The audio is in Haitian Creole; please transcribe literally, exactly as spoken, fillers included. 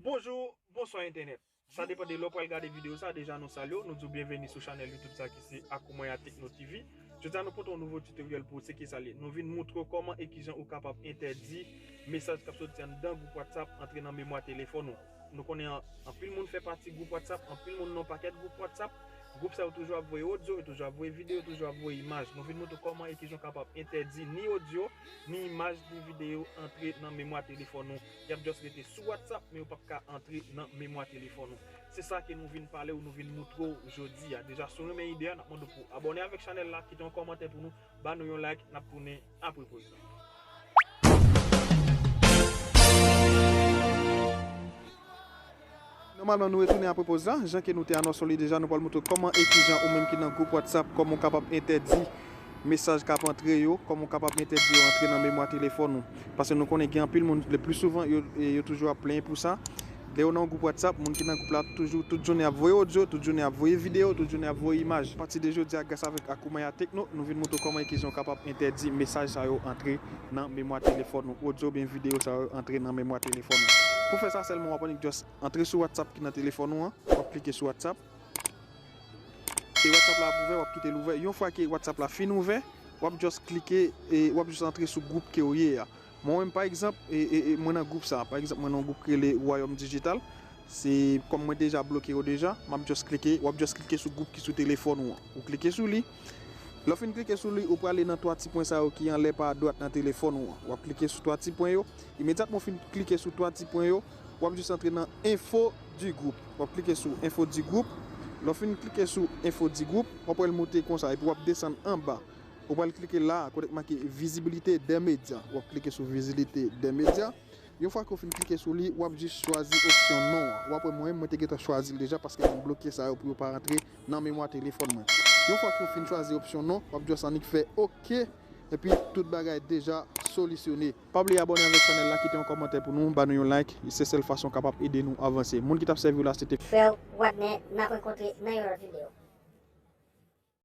Bonjou, bonswa entènèt. Sa depann de lè w pral gade videyo sa, deja nou salye w, nou di w byenveni sou chanèl YouTube sa ki se Akoumaya Techno T V. Jodi a nou pote yon nouvo tutoriel pou ou, se ki sa l ye? Nou vin moutre w kòman e kijan ou kapab entèdi mesaj k ap soti anndan gwoup WhatsApp antre nan memwa telefòn ou. Nou konnen an, anpil moun fè pati gwoup WhatsApp, anpil moun nan pakèt gwoup WhatsApp. Gwoup sa yo toujou ap voye odyo, yo toujou ap voye videyo, yo toujou ap voye imaj. Nou vin moutre w kòman e kijan w kapab entèdi ni odyo, ni imaj, ni videyo antre nan memwa telefòn ou. Y ap just rete sou WhatsApp, men yo p ap ka antre nan memwa telefòn ou. Se sa ke nou vin pale w, nou vin moutre w jodi a. Deja, si w renmen ide a, n ap mande w pou w abòne avèk chanèl la, kite yon kòmantè pou nou, ba nou yon like, n ap tounen apre poz la. Nòmalman, nou retounen apre poz la. Jan ke nou te anonse w li deja, nou pral moutre w kòman e kijan ou menm ki nan gwoup WhatsApp, kòman w kapab entèdi mesaj k ap antre yo, kòman w kapab entèdi yo antre nan memwa telefòn ou. Paske nou konnen gen anpil moun, le pli souvan, yo, e, yo toujou ap plenyen pou sa. Lè yo nan yon gwoup WhatsApp, moun ki nan gwoup la toujou, tout jounen ap voye odyo, tout jounen ap voye videyo, tout jounen ap voye imaj. Apati de jodi a, gras avèk Akoumaya Techno, nou vin moutre w kòman e kijan w kapab entèdi mesaj sa yo antre nan memwa telefòn ou, odyo oubyen videyo sa yo antre nan memwa telefòn ou. Pou fè sa sèlman, w ap annik just antre sou WhatsApp ki nan telefòn ou an, w ap klike sou WhatsApp. E WhatsApp la ap ouvè, w ap kite l ouvè. Yon fwa ke WhatsApp la fin ouvè, w ap just klike, e w ap just antre sou gwoup ke w ye a. Mwen menm, pa egzanp, e, e, e, mwen nan gwoup sa. Pa egzanp, mwen nan yon gwoup ki rele Wayòm Dijital. Se kòm mwen deja bloke yo deja, m ap just klike, w ap just klike sou gwoup ki sou telefòn ou an. Ou klike sou li. Lè w fin klike sou li, ou prale nan twa ti pwen sa yo ki anlè pa dwat nan telefòn ou an. W ap klike sou twa ti pwen yo. Imedyatman w fin klike sou twa ti pwen yo, w ap jis antre nan enfo di gwoup. W ap klike sou enfo di gwoup. Lè w fin klike sou enfo di gwoup, w ap wè l moute konsa, epi w ap desann anba. Ou pral klike la, kote k make vizibilite dè medya. W ap klike sou vizibilite dè medya. Yon fwa ke w fin klike sou li, w ap jis chwazi opsyon non an. W ap wè mwen, mwen te gentan chwazi l deja paske m bloke sa yo pou yo pa rantre nan memwa telefòn mwen. Yon fwa ke w fin chwazi opsyon non, w ap jis annik fè oke, epi tout bagay deja solisyone. Pa bliye abòne avèk chanèl la, kite yon kòmantè pou nou, ba nou yon like, se sèl fason w kapab ede nou avanse. Moun ki t ap sèvi w la, se te Frè w Wadner, n ap rankontre nan yon lòt videyo.